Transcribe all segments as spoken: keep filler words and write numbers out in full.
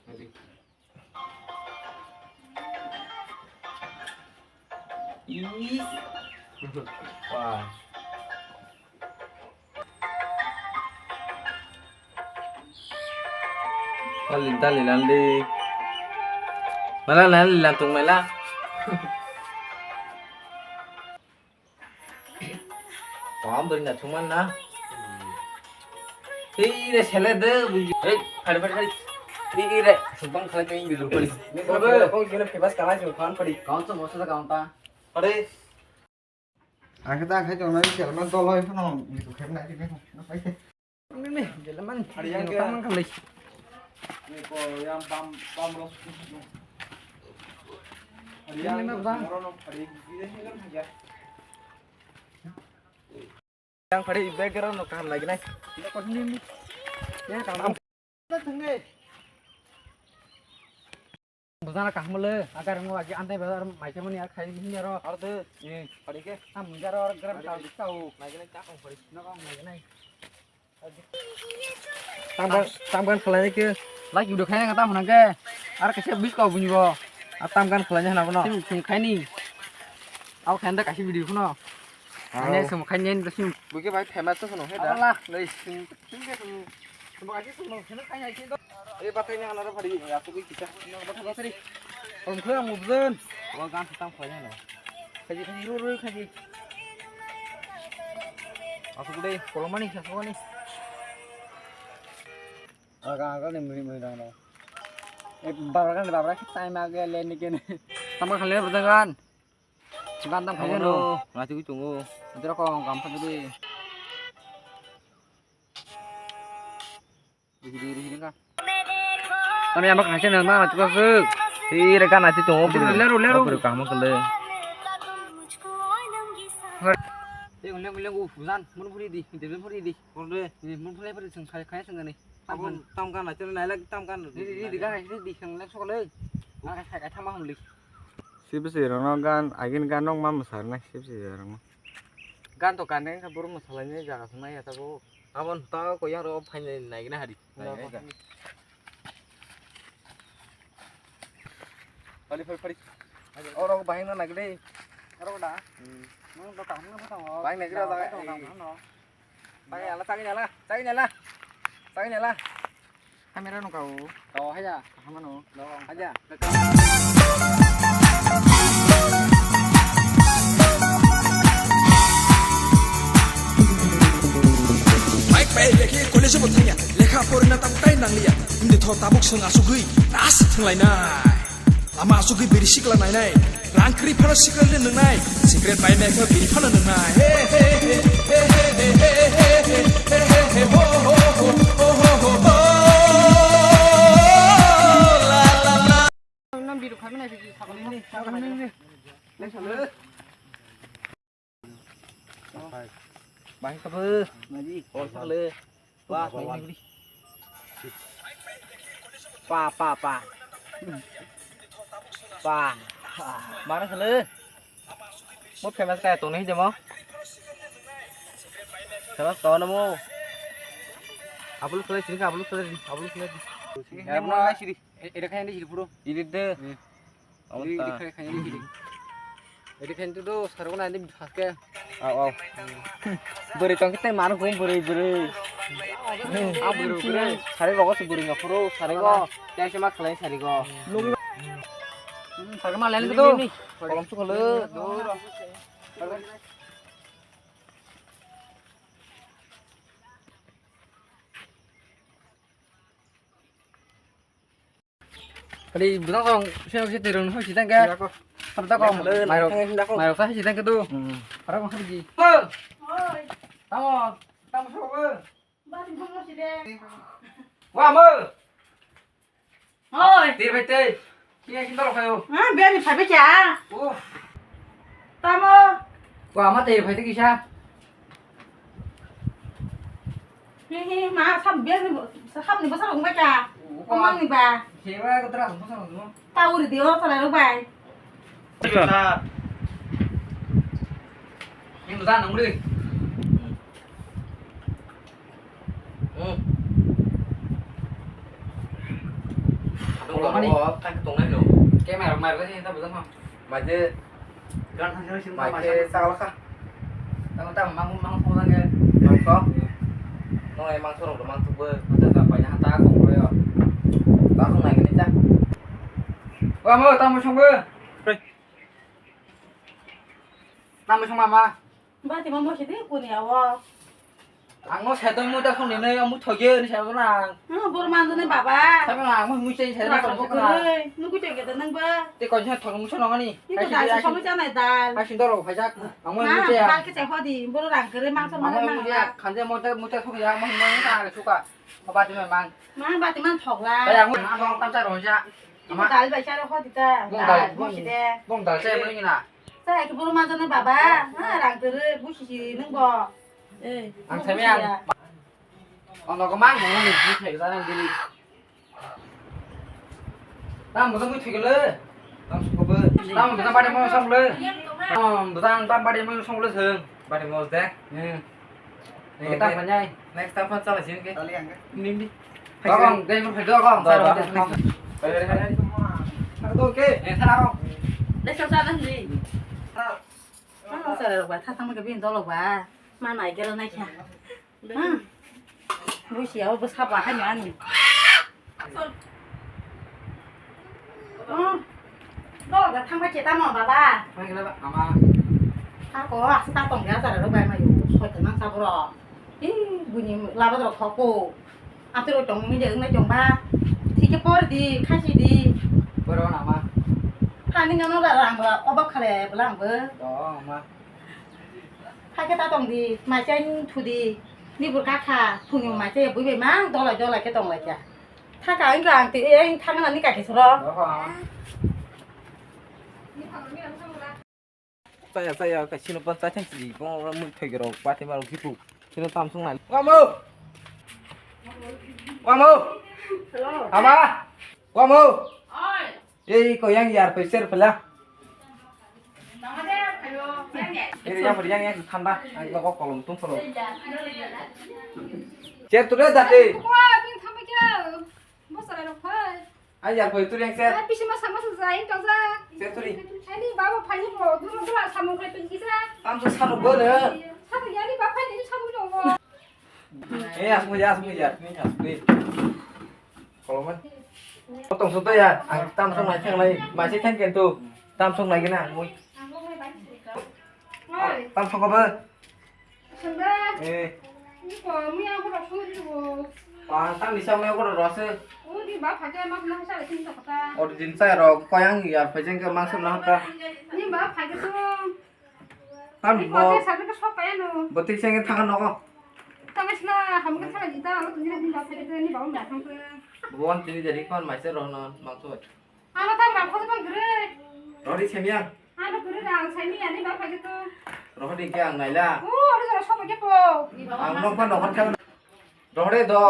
Ih. Wah. Nali, nali, nali. Nala, nali, nali, tung mela. Paham beri na cuman na. Ih, re sele de, buji. Hei, hari, hari, hari. Ih, ih, re, sumpang khalai kami biru padi. Kau kena famous kalai sumpang padi. Kaun sa mosa sa kaun ta. Padi. Ang khe ta khai tongnai, chairman tolo, iphano video khe nai, nai, nai, nai. Ni, ni, jelaman. Hari yang khe. Tamang khalai. Ni ko yang bam, bam ros. Hari yang bam. Moro no hari, gide ni kan haja. Yang hari background no kaham lagi nai. Ni, ni. Ya, tamang. Bujana kaham le, agar ngo agi antai bazar mai khe mani ar khai ni aro. Ar de. Eh, pari ke. Am jaro ar gram ta ta o. Mai kene ta kong pari. No kong mai kene. Tam gan, tam gan khalai ke. Like video khai nga tam hwnang ke. Ar kaisa bis ko buni bo. Ar tam gan khalai hwnang no. Sim, sim khai ni. Au khai nda kaisa video kuno. Ane sim khai ni sim. Buke bai famous to kuno he da. Allah, lei sim. Sim ke sim. Sim kaisa sim khai ni ke. Ei, bathai ni hanaro phari, asugwi kisa. Bathai, bathai. Om khe ang ubzan. Wa gan thang phai hano. Khaji, khaji, ro, ro, khaji. Asugwi dei. Kolomani, asugwani. Aga, aga ni mui, mui dang dang. Eh, babra kan, babra kan time age le ni ken. Tama khale bathai gan. Gan tam phai hano. Ngati wi tungo. Adra ko gam phai dei. Kami ama kaisa nang ma tu kasuk. Hi re kana ti tongo. Lero, lero. Buru kaham kale. Leng leng leng u jan mun phuri di, debe phuri di. Korde. Mun phuri phuri sung khai khai sung ni. Abon tam kana chana nailak tam kana. Di di di kana di di sung lek sokole. Aka khai khai thama hamli. Sibisi rangno gan agin gan nok ma masar nai sibisi rangno. Gan to gan nai ka buru masalai ni jaga sung nai ya ta bo. Abon ta ko yang ro phai nai nai gina hari. Nai nai ka. Pali pali pali. Oro bahing na nagde. Oro da. Hmm. Nang do kaham na phata. Bahing nagde da. Tagi nala, tagi nala, tagi nala. Tagi nala. Camera no kau. Kau haja. Kaham no. Haja. Mike pai leki college bo thangya. Lekha porina tabuk tai nangliya. Hindi tho tabuk sung asugui. Ras thanglai nai. Lama asugwi biri sikla nainai, rang kwrwi phano sikla le nwngnai, cigarette bai mekha biri phano nwngnai. He, he, he, ho, ho, ho, ho, la, la, la. Nang biri khai mana sih, sakal ini, sakal ini. Bahai kabo, ngaji, kol sakle. Wah, ini beli. Pa, pa, pa. Pa. Mana sele? Mo famous kaya tong nahi jamo. Famous kawan mo. Upload kore sini ka upload kore, upload kore. Ya mo sini. Ere kaya ni sini puro. Ini de. Iri, iri khai, khai, iri, iri. Iri khai tu do, sargo na ni haske. Au, au. Bwrwi tong khe tei manu hum bwrwi, bwrwi. Ah, bwrwi, bwrwi. Sari rogo se bwrwi ngapuro, sari go. Tei se ma khlai sari go. Hmm, sari ma len do. Kolom su kholo. Kali bujang song, sino kisi tirun hoi sitang ke. Iya, kok. Sabda kok. Iya, kalo, mairok, nang, nang, nang. Mairok sa sitang ke tu. Hmm. Para kong sabji. Hoi. Tamo, tamo sobo. Bati bung mo side. Wa mo. Hoi. Tir bai tei. Kini sini tolok kayo. Ah, biar ni phabe cha. Oh. Tamo. Wa ma tei bai tei kisa. He, he, ma, sab biya ni, sab ni bwsa rok bai ka. Komang ni ba. He ba ko tra bwsa rok no. Ta uri di o sala rok bai. Ni bwsa nang ri. Hmm. Tong tong o, thang tong nai no. Kemera rok mai rok se ta bujang ha. Mai je. Gan thang thang sin mai ma je sa. Sakal kha. Tamo tamo mang mang thong thang ge. Mang thong. Nong ai mang thong rok mang thong bo. Mata ta pai na ta ko ko yo. Ta thong nai ni ta. Wa mo tamo song bo. Tamo song ma ma. Bati ma mosi de kuni awo. Ang no seto muta song ni nei amu thoge ni seto na. Hmm, bor mandu ni baba. Sabi ma ang musi seto na. Baba ko koi. Nuku te ke nang ba. Te ko jha thong muso nong ani. Iko dal so somo janai dal. Ai sin doro phai jak. Ang musi ya. Bal ke te hodi bor rang kere mang so mang mang. Khanje muta muta thong ya mang mang ta suka. Bati ma mang. Mang bati mang thok la. Ai ang musi tam cha ro ja. Iko dal bai cha ro hodi ta. Mong dal. Mosi de. Mong dal se mo ni na. Chaya khe boro manjaknai baba, ha, rang kwrwi, busi si nwng bo. Eh, ang busi sami ang. Ya. Ono ko mang mong ni busi thai jana dili. Tam bo mui thai le. Tam su ko bo. Tam bo bade mo sam le. Tam bo tam bade mo sam le seng. Bade mo de. Hmm. Ni ta manyai. Next time phone chala sini ke. Tali ang ke. Ning di. Dokong, dai mo dokong. Do, do. Dokong. Dokong ke. Eh, thara ko. Dai sa sa nang di. Ang sara rok ba tha thang ke bin dolok ba. Ma nai gero nai kha. Hmm. Busi ya bo saba ha ni ani. Oh. Dolok da thangbai khe tamo baba. Thangbai khe ama. Ako asa ta tong ya sara rok bai mayo. Soi ta nang sa boro. Ih, buini laba rok thok ko. Atwrwi tongmani de wngnai tongba. Thikhe por di, khasi di. Boro nama. Thani nono ra rang ba, obak khale bwla ang bo. Do, ma. Khaikhe ta tong di, mai chai thu di. Ni bur ka kha, phungni mai chai bui bai mang, dolai dolai khe tong lai kha. Thaka ang ang te, ang thang na ni ka khe soro. Do, ma. Chaya, chaya, kaisino pan chai thang si, bo mui thoi rok, pati ma rok hipu. Sino tam sung nai. Wamo! Wamo! Hello. Ama! Wamo! Oi. Ei, ko yang yar pe ser pela. Nang ada, ayo, yang ya. Ei, yang yang yang thanda, ang ko kolom tung kolom. Cher tu re date. Ko, ni thamba kya? Bo sara rok phai. Ai yar phai tu reng se. Ai pisi ma sama sa jai to ja. Se tu ri. Ani baba phai ni bo duro duro samung khai pin kisa. Tam sa sa ro bo le. Sa to yani ba phai ni samung no bo. Eh, asmu ya, asmu ya, ni asmu. Koloman. Potong soto ya, ang tam song nai thang nai, masih thang kentu. Tam song nai gina, mui. Oi. Tam song ko ba? Senda. Eh. Ni ko, mui ang ko rok sung di bo. Pa, tang di sa mui ko rok se. O di ba pha ke ma na sa le sin ta kata. O di din sa ro ko yang ya pha jeng ke ma sung na ta. Ni ba pha ke tu. Tam ni bo. Ko te sa ke sok pa ya no. Bo tik seng thang no ko. Tang sna ham ke thang di ta, lo tu ni ba pha ke tu ni ba ma thang tu. Bo an tini jadi kon mai se ro no ma tu. Ano tam rang khoso bang gre. Rori semia. Ano gre rang semia ni ba pha ke tu. Rohdi ke ang naila. O, ori jora sobo ke po. Ang nokpa nokhon kha. Rohde do.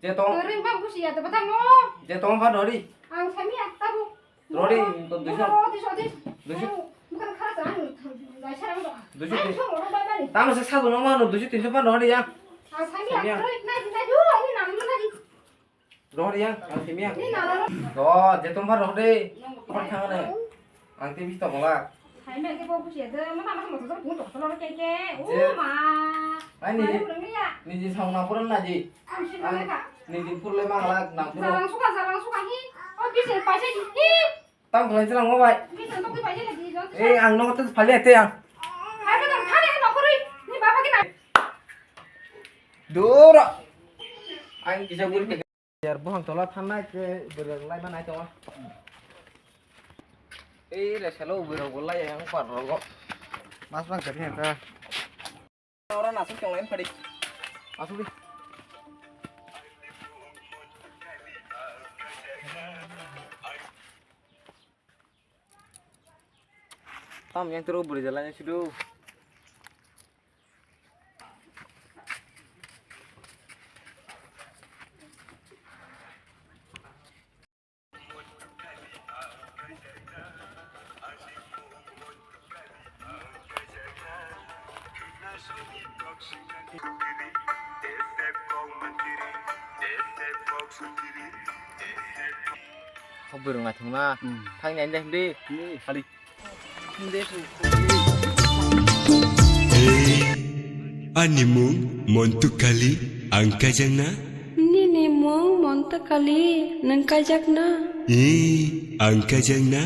Je tong. Gre bang busi ya to batang no. Je tong pha rori. Ang semia tabu. Rori ko duiso. Rori so dis. Duiso. Bukan khara sa ang. Lai sara mo. Duiso. Ang so mo bai bani. Tamo se sabu no mano duiso tinso pha rori ya. Ang semia. Semia. Rori na di na ju, ani na na di. Rohor yang, ang simi yang. Ni nana. Do, je tong pha rohor de. Khor thang ne. Ang te bisto bola. Hai me ke bo buji de, ma ma ma to to to to ke ke. O ma. Ai ni. Ni ji song na puran na ji. Ang si na ka. Ni ji pur le ma la na pur. Jalang suka, jalang suka hi. O bisi paisa di hi. Tam khlai jalang mo bai. Bisi to ki paisa di jo. Eh, ang no to phale te ang. Hai ka dam khale no kuri. Ni baba ki na. Dura. Ang kisa guri. Yar buphang tola thangnai khe bwrwng lai manai tongo. Ei resalo bwrwng bo lai yang par rogo. Mas bang kari ta. Ora nasuk tong lain padi. Asuk di. Tam yang turu bwrwi jalai sidu. Kok bwrwng naithok na. Hmm. Thang nai de himdi. Ni. Hali. Himdi. Hey, ani mung Montu Kali, ang kajang na? Nini mung Montu Kali, nwng kajak na? Ee, ang kajang na?